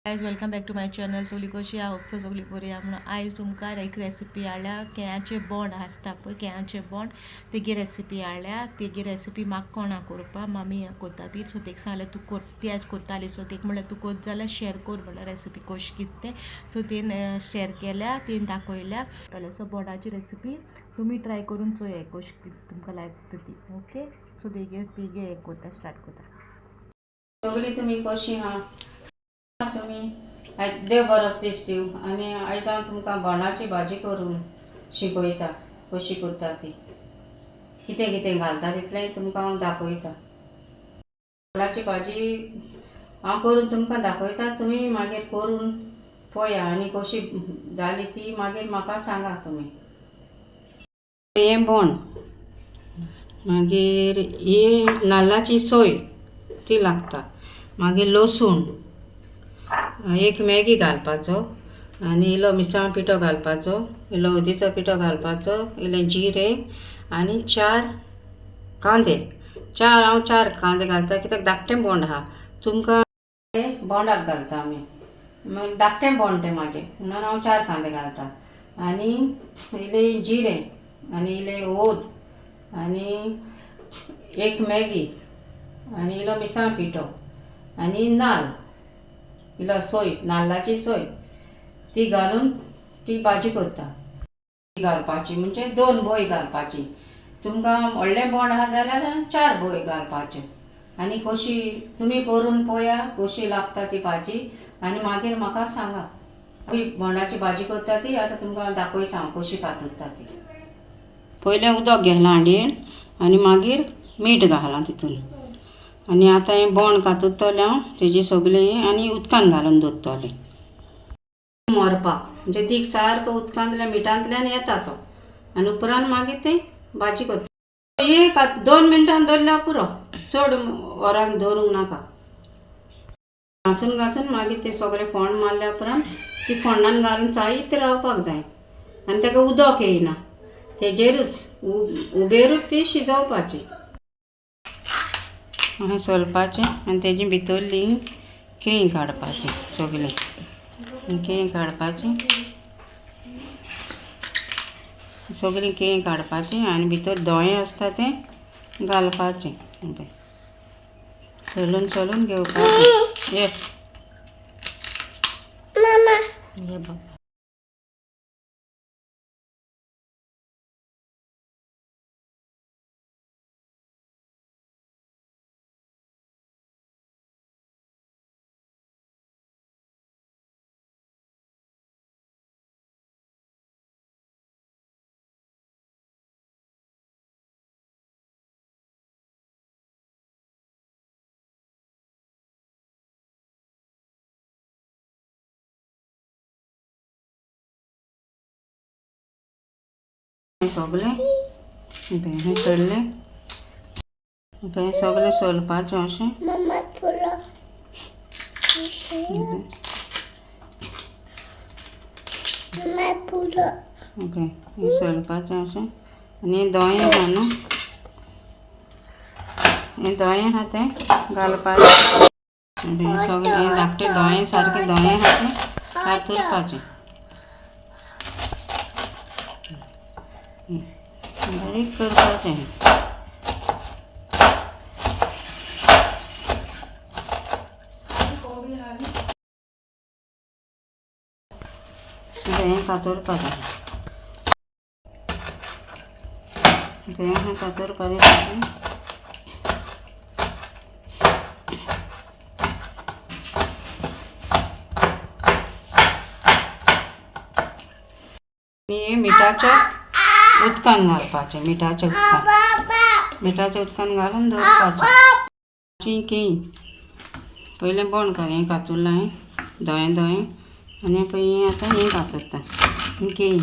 Guys, welcome back to my channel. सगळी कशी आहा? होप सो सगळी बरी आहा म्हणून. आयज तुमकां एक रेसिपी हाडल्या. केळ्याचे बोंड आसता पळय, केळ्याचे बोंड, तेगी रेसिपी हाडल्या. तेगी रेसिपी म्हाका कोणा करपा, मामी कोत्ता ती. सो तेका सांगलें तूं कर. ती आयज कोत्ताली. सो तेका म्हणलें तूं कोत जाल्यार शेअर कर म्हणल्यार रेसिपी कशी कितें तें. सो तिणें शेअर केल्या, तिणें दाखयल्या. सो बोंडाची रेसिपी तुमी ट्राय करून चोया कशी कितें तुमकां लायक ती. ओके, सो तेगे तेगे हें कोत्ता, स्टार्ट कोत्ता. सगळीं तुमी कशीं आहा तुमी? आयज देव बरो दीस दिवं. आनी आयज हांव तुमकां बोंडाची भाजी करून शिकयता, कशी करता ती, कितें कितें घालता तितलेंय तुमकां हांव दाखयता. बोंडाची भाजी हांव करून तुमकां दाखयता, तुमी मागीर करून पळया आनी कशी जाली ती मागीर म्हाका सांगा तुमी. हें बोंड, मागीर ही नाल्लाची सोय ती लागता, मागीर लसूण, एक मॅगी घालपाचो आनी इल्लो मिरसांग पिठो घालपाचो, इल्लो हळदीचो पिठो घालपाचो, इल्लें जिरें आनी 4 कांदे. हांव 4 कांदे घालता कित्याक धाकटें बोंड आहा. तुमकां बोंडाक घालता आमी, मागीर धाकटें बोंड तें म्हाजें म्हणून हांव 4 कांदे घालता. आनी इल्लें जिरें आनी इल्लें हळद आनी एक मॅगी आनी इल्लो मिरसांग पिठो आनी नाल्ल, इल्लो सोय, नाल्लाची सोय ती घालून ती भाजी करता. घालपाची म्हणजे 2 बोय घालपाची. तुमकां व्हडलें बोंड आहा जाल्यार 4 बोय घालपाच्यो. आनी कशी तुमी करून पळया कशी लागता ती भाजी आनी मागीर म्हाका सांगा. बोंडाची भाजी करता ती आतां तुमकां दाखयता हांव कशी कातरता ती. पयलें उदक घेतलां हांडयेन आनी मागीर मीठ घालां तितून. आनी आतां हें बोंड कातरतलें हांव तेजी सगळें आनी उदकान घालून दवरतलें मरपाक, म्हणजे दीक सारको उदकांतल्यान मिठांतल्यान येता तो. आनी उपरांत मागीर तें भाजी करता. एक 2 मिनटां दवरल्यार पुरो, चड वरांक दवरूंक नाका. घांसून घांसून मागीर तें सगळें फोंड मारल्या उपरांत ती फोंडान घालून चायत रावपाक जाय आनी ताका उदक येयना, तेजेरूच उबेरूच ती शिजोवपाची. अशें सोलपाचें आनी तेजी भितरली केळीं काडपाची, सगळीं केळीं काडपाची, सगळीं केळीं काडपाची आनी भितर दोळे आसता तें घालपाचें. सोलून सोलून घेवपाचें. येस हे बाबा. सगळें हें सोडलें, हें सगळें सोलपाचें अशें. ओके, हें सोलपाचें अशें. आनी दोळे आहा न्हू, हें दोळे आहा तें घालपाचें. हें सगळें हें धाकटें दोळे सारकें दोळे आहा तें कातरपाचें, बारीक करपाचें. हें कातरपाचें, हें कातरपाचें. हें मिठाच्या उदकान घालपाचें, मिठाच्या उदकान, मिठाच्या उदकान घालून दवरपाचें. केळीं पयलें बोंड काड, हें कातरलां हें दोळे दोळे आनी पळय हें आतां हें कातरता हें केळीं.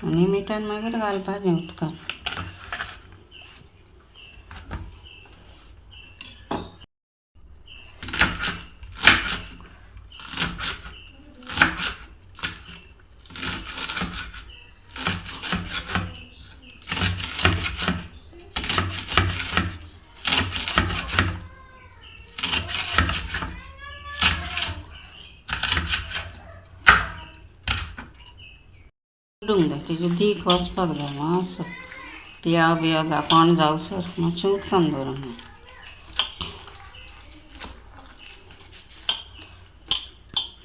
आनी मिठान मागीर घालपाचें उदकान. उडूंक जाय, तेजे दीख वचपाक जाय मातसो. पियाव बियाव कोण जावसर मातशें उदकान दवरूंक जाय.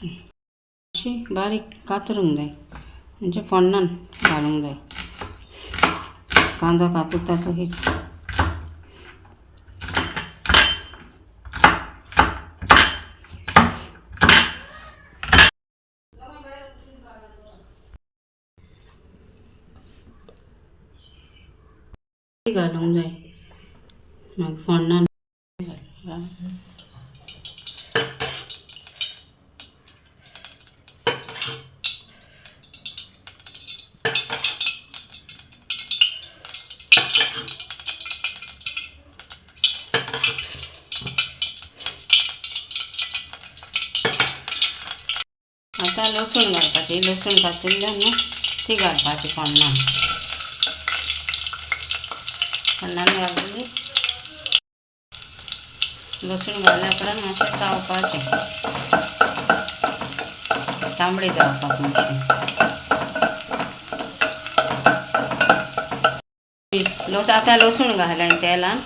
मातशी बारीक कातरूंक जाय, म्हणजे फोण्णान घालूंक जाय. कांदो कातरता तशीच. घालूंक जाय मागीर फोण्णान. आतां लसूण घालपाची. लसूण कातिल्लें न्हू ती घालपाची फोण्णान. फोण्णान घालतली लसूण घातल्या उपरांत मातशें चावपाचें, तांबडी जावपाक मातशें. आतां लसूण घालें तेलान.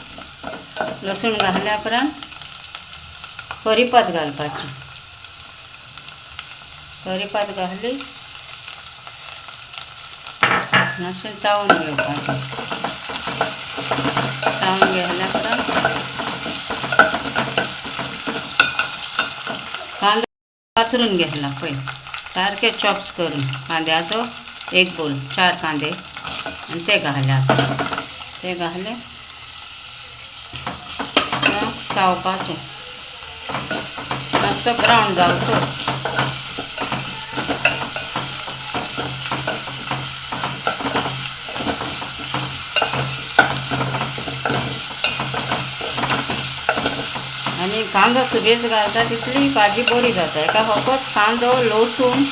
लसूण घातल्या उपरांत करीपात घालपाची. करीपात घाली मातशें चावून घेवपाचें. चावून घेतल्या उपरांत कांदो कातरून घेतला पळय, सारके चॉप्स करून कांद्याचो एक बोल, 4 कांदे आनी ते घाले. आतां ते घाले चावपाचें, मातसो ब्रावन जावचो. आनी कांदो सुबेज घालता तितली भाजी बरी जाता. हेका फकत कांदो, लसूण,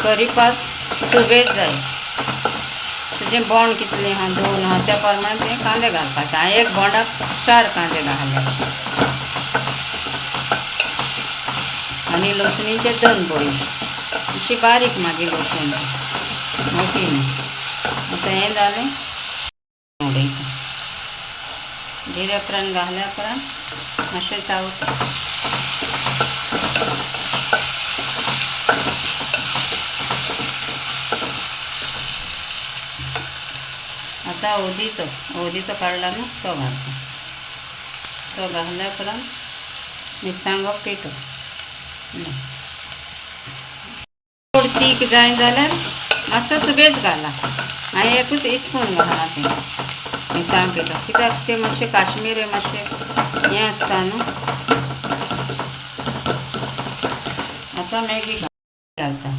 करीपात सुबेज जाय. तुजें बोंड कितलें आहा, 2 आहा, त्या प्रमाणे तुवें कांदे घालपाचे. हांवें एक बोंडाक 4 कांदे घाले आनी लसणीचे 2 बळी. अशी बारीक म्हाजी लसूण, मोठी न्हू. आतां हें जालें उडयता. जिऱ्या उपरांत घाल्या उपरांत मातशें चावता. आतां हळदीचो, हळदीचो काडला न्हू तो घालता. तो घातल्या उपरांत मिरसांगो पिठो. चड तीख जाय जाल्यार मातसो सुबेज घाला. हांवें एकूच स्पून घाला तें मिरसांग पिठो, कित्याक तें मातशें काश्मीरी मातशें हें आसता न्हू. आतां मॅगी घालता.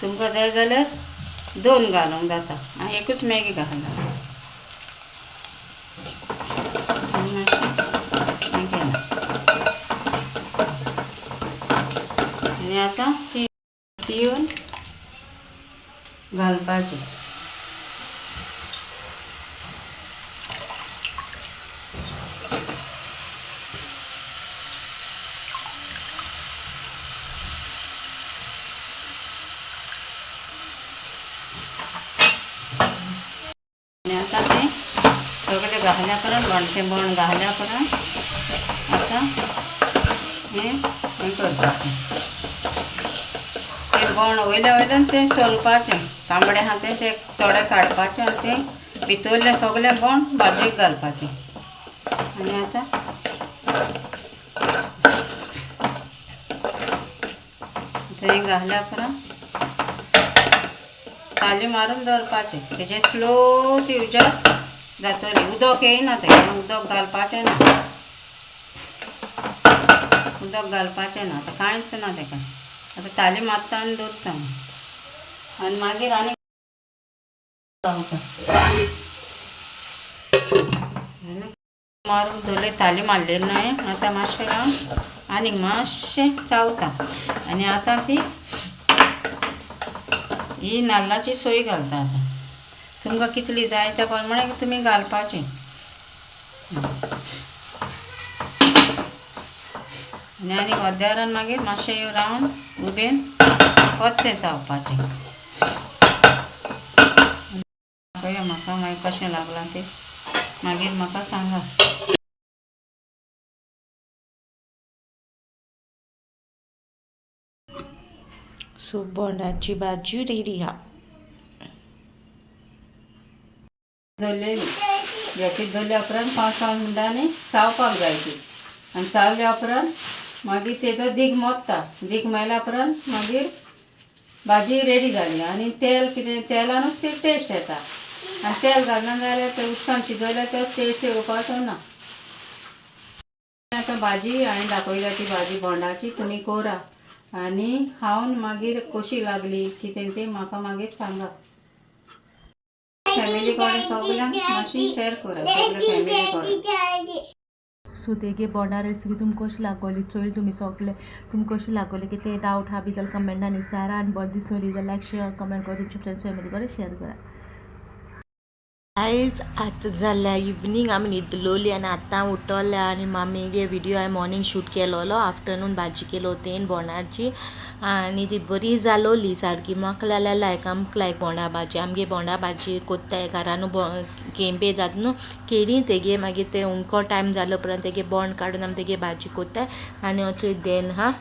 तुमकां जाय जाल्यार 2 घालूंक जाता. हांवें एकूच मॅगी घाला. मातशें केलां आनी आतां ती येवन घालपाची. आनी आतां तें सगळें घाल्या उपरांत बोंड बोंड घाल्या उपरांत आतां हें हें करपाचें. तें बोंड वयल्या वयल्यान तें सोलपाचें, तांबडें आहा तें थोडें काडपाचें आनी तें भितरलें सगळें बोंड भाजयेक घालपाचें. आनी आतां हें घाल्या उपरांत ताली मारून दवरपाचें. तेजें स्लो ती उजत जातली, उदक येयना तें, उदक घालपाचें ना, उदक घालपाचें ना, आतां कांयच ना तेका. आतां ताली मारता आनी दवरता आनी मागीर आनी रावता. मारून दवरलें, ताली मारलेली न्हय. आतां मातशें रावन आनीक मातशें चावता. आनी आतां ती ही नाल्लाची सोय घालता. आतां तुमकां कितली जाय त्या प्रमाणे तुमी घालपाची. आनी आनीक अर्द्या वरान मागीर मातशें रावन उबेन परतें चावपाचें. मागीर कशें लागलां तें मागीर म्हाका सांगा. सो बोंडाची भाजी रेडी हा. धरलेली गॅसीर धरल्या उपरांत 5-7 मिनटांनी चावपाक जाय ती. आनी चावल्या उपरांत मागीर तेजो दीग मोडटा. दीग मारल्या उपरांत मागीर भाजी रेडी जाली. आनी तेल कितें तेलानूच ती टेस्ट येता. आनी तेल घालना जाल्यार ते उदकान शिजयल्यार तो टेस्ट येवपाचो ना. आतां भाजी हांवें दाखयल्या ती भाजी बोंडाची तुमी करा आनी खावन मागीर कशी लागली कितें तें म्हाका मागीर सांगा. फॅमिली कडेन सगल्यांक मातशी शेअर करा, सगल्या फॅमिली कडेन. सो तेगे बोंडा रेसिपी तुमकां कशी लागोली चोयल तुमी सगळे. तुमकां कशी लागोली कितें डावट हा बी जाल्यार कमेंटान विचारा. आनी बरें दिसली जाल्यार लायक शेअर कमेंट करा, तुमच्या फ्रेंड्स फॅमिली कडेन शेअर करा. आयज आतां जाल्या इवनींग, आमी न्हिदलोली आनी आतां उठोल्या. आनी मामीगे व्हिडियो हांवें मॉर्निंग शूट केलोलो. आफ्टरनून भाजी केलो तेन बोंडाची आनी ती बरी जालोली सारकी. म्हाका जाल्यार लायक, आमकां लायक बोंडा भाजी. आमगे बोंडा भाजी कोत्ताय घरा न्हू, केंपे जाता न्हू केरी तेगे, मागीर ते उमको टायम जालो उपरांत तेगे बोंड काडून आमी तेगे भाजी कोत्ताय. आनी अचोय देन हा.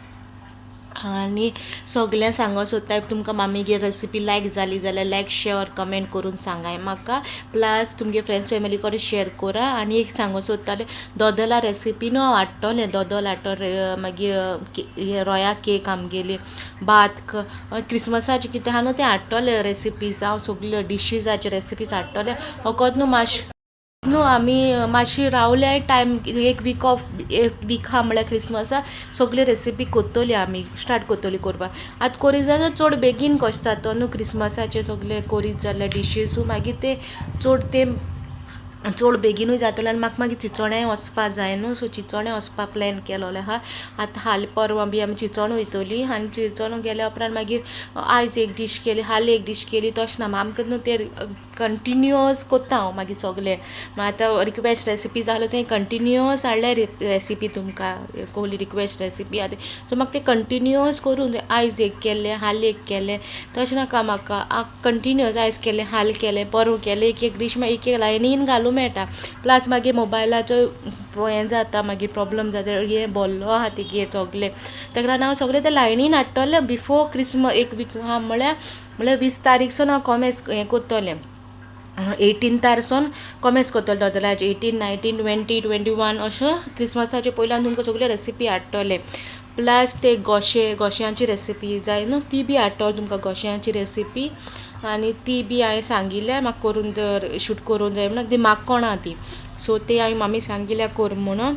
आनी सगळ्यांक सांगो सोदता, तुमकां मामीगे रेसिपी लायक जाली जाल्यार लायक शेअर कमेंट करून सांगाय म्हाका. प्लस तुमगे फ्रेंड्स फॅमिली कडेन शेअर करा. आनी एक सांगो सोदतालें, दोदोला रेसिपी न्हू हांव हाडटलें. दोदोल हाडटलें, मागीर रोया केक, आमगेली भात, क्रिसमसाचें कितें आहा न्हू तें हाडटलें रेसिपीज. हांव सगल्यो डिशीजाच्यो रेसिपीज हाडटलें. फकत न्हू मातशें न्हू आमी मातशी रावल्याय टायम एक वीक ऑफ, एक वीक आहा म्हळ्यार क्रिसमसा सगल्यो रेसिपी कोत्तली आमी, स्टार्ट कोत्तली करपाक. आतां कोरीत जाल्यार चड बेगीन कशें जाता न्हू क्रिसमसाचे सगळे कोरीत जाल्यार डिशीजू, मागीर ते चड ते चड बेगिनूय जातलें. आनी म्हाका मागीर चिंचोण्याय वचपा जाय न्हू, सो चिंचोण्या वचपा प्लॅन केलोलो आहा. आतां हाल परवां बी आमी चिंचोण वयतली. आनी चिंचोण गेल्या उपरांत मागीर आयज एक डीश केली, हाल एक डीश केली, तशें ना. आमकां न्हू ते कंटिन्युअस कोत्ता हांव मागीर सगलें. आतां रिक्वेस्ट रेसिपी जालो तें कंटिन्युअस हाडल्या रेसिपी तुमकां, कहली रिक्वेस्ट रेसिपी आहा. सो म्हाका तें कंटिन्युअस करून आयज एक केल्लें, हाल एक केलें, तशें नाका म्हाका. कंटिन्युअस आयज केलें, हाल केलें, परवां केलें, एक एक डीश मागीर एक एक लायनीन घालूं मेळटा. प्लस मागीर मोबायलाचो हें जाता, मागीर प्रोब्लम जाता, हें बोल्लो आहा तिगे सगलें. ताका लागून हांव सगळें तें लायनीन हाडटलें बिफोर क्रिसमस. एक वीक आहा म्हळ्यार 20 तारीखसून हांव कॉमेस हें कोत्तोलें, 18तारसून कॉमेस कोत्तलें दोदोलाचें. 18, 19, 20, 21 अशें क्रिसमसाचे पयल्यान तुमकां सगळ्यो रेसिपी हाडटलें. प्लस ते गोशे, गोश्यांची रेसिपी जाय न्हू, ती बी हाडटलें तुमकां गोश्यांची रेसिपी. आनी ती बी हांवें सांगिल्लें म्हाका करून शूट करून जाय म्हणून, ती म्हाका कोणा ती. सो ते हांवें मामी सांगिल्ल्या कर म्हणून.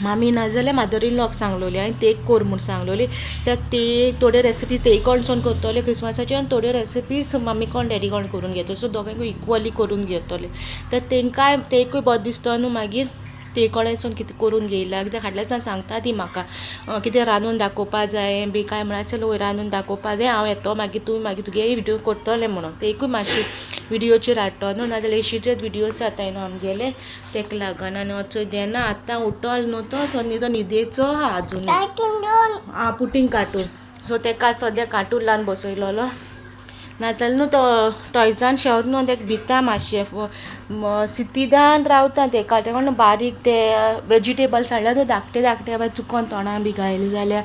मामी नाजाल्यार मादर इन लॉक सांगलोली हांवें, ते कर म्हूण सांगलोली. तर ते थोड्यो रेसिपी ते कोणसून करतले क्रिसमसाचे आनी थोड्यो रेसिपीज मम्मी कोण डॅडी कोण करून घेतले. सो दोगांयकूय इक्वली करून घेतले, तर तेंकांय तेकूय बरें दिसता न्हू. मागीर ते कडेनसून कितें करून घेयला कित्याक फाटल्यान सांगता ती म्हाका कितें रांदून दाखोवपा जाय बी काय म्हळ्यार आसलें रांदून दाखोवपा जाय, हांव येतो मागीर तूं मागीर तुगे व्हिडियो करतलें म्हणून. तेकूय मातशी व्हिडियोचेर हाडटलो न्हू, नाजाल्यार एशीचेच व्हिडियोज जाताय न्हू आमगेले, तेका लागून. आनी वचो देना आतां उठोल न्हू तो, सो न्हिदो न्हिदेचो आहा अजून. आं पुटींग कार्टून, सो तेका सद्या कार्टून लावन बसयलोलो. नाजाल्यार न्हू तो टॉयजान शेवत न्हू, तेका भिता मातशें सितिदान रावता तेका. तेका न्हू बारीक ते वेजिटेबल्स हाडल्यार न्हू धाकटे धाकटे मागीर चुकोन तोंडान बी घायले जाल्यार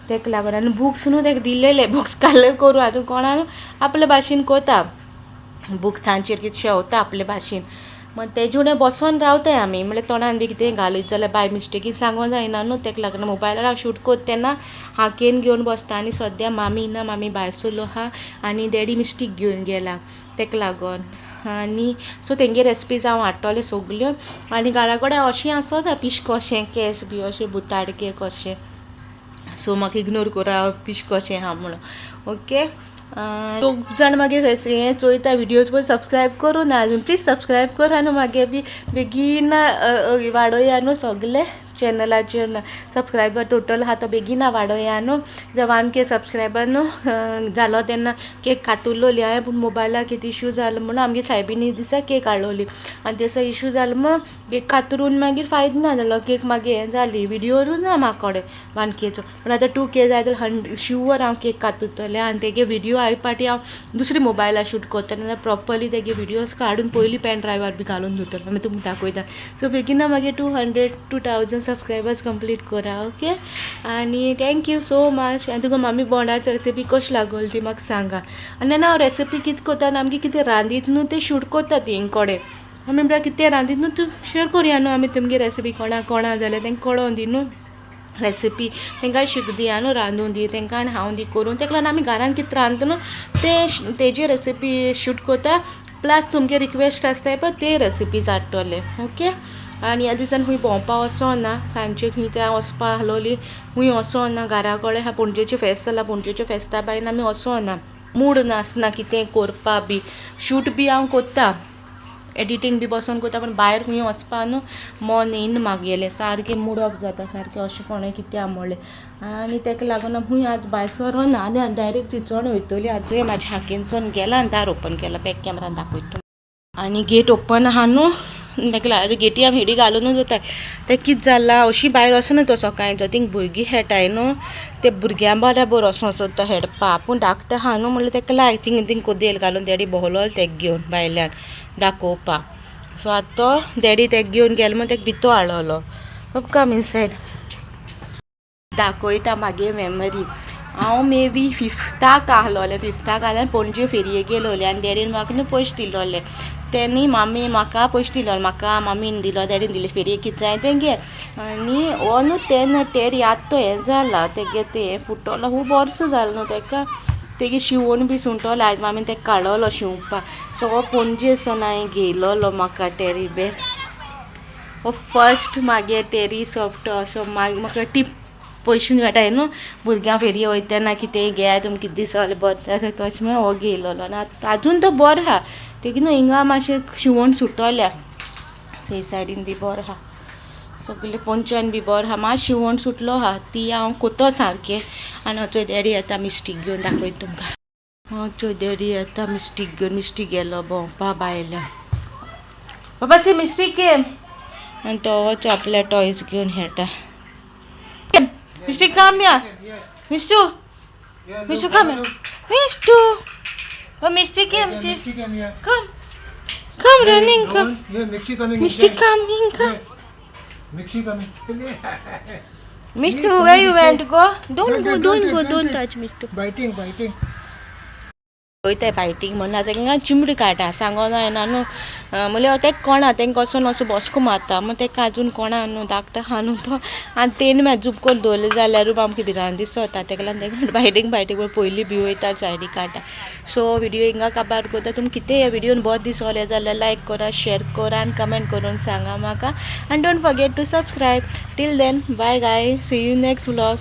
तेका लागून. आनी बुक्स न्हू तेका दिलेले, बुक्स कालर करूं आजून कोणाक आपले भाशेन कोता, बुक्सांचेर कितें शेवता आपले भाशेन, मागीर तेजे फुडें बसोन रावताय आमी. म्हणल्यार तोंडान बी कितें घालीत जाल्यार बाय मिस्टेकीन सांगो जायना न्हू, तेका लागून मोबायलार हांव शूट कोत्ता तेन्ना हाकेन घेवन बसता. आनी सद्या मामी ना, मामी भायर सरलो आहा आनी डॅडी मिस्टीक घेवन गेला, तेका लागून. आनी सो तेंगे रेसिपीज हांव हाडटलें सगल्यो. आनी घरा कडेन अशें आसता पिश कशें केंस बी अशें बुताडके कशें, सो म्हाका इग्नोर करा हांव पिश कशें आहा म्हणून. ओके, दोग जाण मागीर हें चोयता व्हिडियोज पळय, सबस्क्रायब करूं ना अजून, प्लीज सबस्क्रायब कर आनी मागीर बी बेगीन वाडोया न्हू सगलें. चॅनलाचेर ना सबस्क्रायबर टोटल आहा तो बेगीन वाडोया न्हू. 1K subscriber न्हू जालो तेन्ना केक कातुरलोली हांवें, पूण मोबायलाक कितें इशू जालो म्हणून आमगे सायबिणी दिसा केक हाडलोली आनी तेसो इशू जालो म्हण केक कातरून मागीर फायदो ना जालो. केक मागीर हें जाली, विडियोरूच ना म्हाका कडेन 1Kचो. पूण आतां 2K जाय जाल्यार शुवर हांव केक कातुरतलें आनी तेगे विडियो हाय पाटी हांव दुसरी मोबायलार शूट करतलें, नाल्यार प्रॉपरली तेगे विडियोज काडून पयलीं पेन ड्रायव्हार बी घालून दवरतलें, मागीर तुमकां दाखयता. सो बेगीन मागीर 200 2000 सबस्क्रायबर्स कंप्लीट करा. ओके, आनी thank you so much. आनी तुका मामी बोंडाची रेसिपी कशी लागली ती म्हाका सांगा. आनी तेन्ना हांव रेसिपी कितें करता आनी आमगे कितें रांदीत न्हू तें शूट करता ती कडेन. आमी म्हळ्यार कितें रांदीत न्हू तूं शेअर करुया न्हू आमी तुमगे रेसिपी कोणा कोणा जाल्यार तांकां कळोन दी न्हू रेसिपी, तांकां शिक दिया न्हू, रांदून दी तांकां आनी हांव दी करून. ताका लागून आमी घरान कितें रांदता न्हू तें तेजे रेसिपी शूट करता, प्लस तुमगे रिक्वेस्ट आसताय पळय ते रेसिपीज हाडटले. ओके, आनी ह्या दिसान खूंय भोंवपा वचोना, सांजचे खंय त्या वचपा आहलोली, खूंय वचोना घरा कडेन. हा पणजेचें फेस्त जालां, पणजेच्या फेस्ता बायन आमी वचोना, मूड नासना कितें करपा बी. शूट बी हांव करता, एडिटींग बी बसोन करता, पूण भायर खंय वचपा न्हू मन येयना मागेलें, सारकें मूड ऑफ जाता सारकें अशें कोणें कित्याक म्हणलें. आनी ताका लागून खंय आज भायर सरोना आनी डायरेक्ट चिंचोण वयतली. आजूय म्हाज्या हाकेनसून गेला आनी दार ओपन केलां, बॅक कॅमेरान दाखयता. आनी गेट ओपन आहा न्हू ताका लागून गेटी आमी हेडी घालुनूच वताय. तें कितें जालां अशी भायर वचना तो सकाळचो, थिंग भुरगीं खेळटाय न्हू ते भुरग्यां बराबर वचों सोदता खेळपा, पूण धाकटो आहा न्हू म्हणल्यार ताका लायक थिंग थिंग कोदेल घालून डॅडी भोंवलो तेका घेवन भायल्यान दाखोवपाक. सो आतां तो डॅडी तेका घेवन गेलो म्हण तेका भितर हाडलोलो. कम इनसायड, दाखयता मागे मेमरी. हांव मे बी फिफ्ताक आहलोलें, फिफ्ताक आहलें पणजे फेरयेक गेलोलें आनी डॅडीन म्हाका न्हू पयशे दिलोले. तेणी मामी म्हाका पयशे दिलोले, म्हाका मामीन दिलो डॅडीन दिले, फेरयेक कितें जाय तें घे. आनी हो न्हू तेन्ना टेरी आतां तो हें जाला तेगे तें फुटलो, खूब वर्सां जालें न्हू तेका, तेगे शिवण बी सुंटलो. आयज मामीन तेका काडलो शिंवपाक. सो हो पणजेसून हांवें घेयलोलो म्हाका टेरी बेर. हो फर्स्ट मागे टेरी सॉफ्ट असो मागीर म्हाका टीप पयशे मेळटाय न्हू भुरग्यां फेरये वयता तेन्ना कितेंय घेयात तुमकां कितें दिसलें बरें आसा तशें म्हणून हो घेयलोलो. आनी आतां आजून तो बरो आहा, तेगे न्हू हिंगा मातशें शिवण सुटोल्या, थंय सायडीन बी बरो आहा, सगळे पोंच्यान बी बरो आहा, मात शिवण सुटलो आहा ती हांव कोतो सारकें. आनी हचो डॅडी येता मिस्टीक घेवन दाखयता तुमकां. हचो डॅडी येता मिस्टीक घेवन, मिस्टीक गेलो भोंवपा भायल्यान. बाबा सी मिस्टीक केम. आनी तो वचो आपल्या टॉयज घेवन खेळटा. मिस्टीक काम या, मिस्टू मिस्टू काम या, मिस्टू ओ मिस्टीक केम, come come running come. Yeah, Mixie coming. Misty coming, come. Mixie coming. Mistu, where you went to go? Don't go, don't go, don't touch Mistu. Biting, biting. वयताय फायटींग म्हणून आतां तांकां चिमडी काडटा, सांगोना येना न्हू. म्हणल्यार तेका कोणा तांकां वचोन असो बसको मारता, मागीर तेका आजून कोणा न्हू धाकटो आहा न्हू तो. आनी तेणी मागीर जुप करून दवरलें जाल्यारूय आमकां भिरांत दिसता, तेका लागून तांकां बायटींग बायटींग पयलीं बी वयता सायडीक काडटा. सो व्हिडियो हिंगा काबार करता. तुमकां कितें ह्या व्हिडियोन बरें दिसलें जाल्यार लायक करा, शेअर करा आनी कमेंट करून सांगा म्हाका. आनी don't forget to subscribe. Till then bye guys, see you next vlog.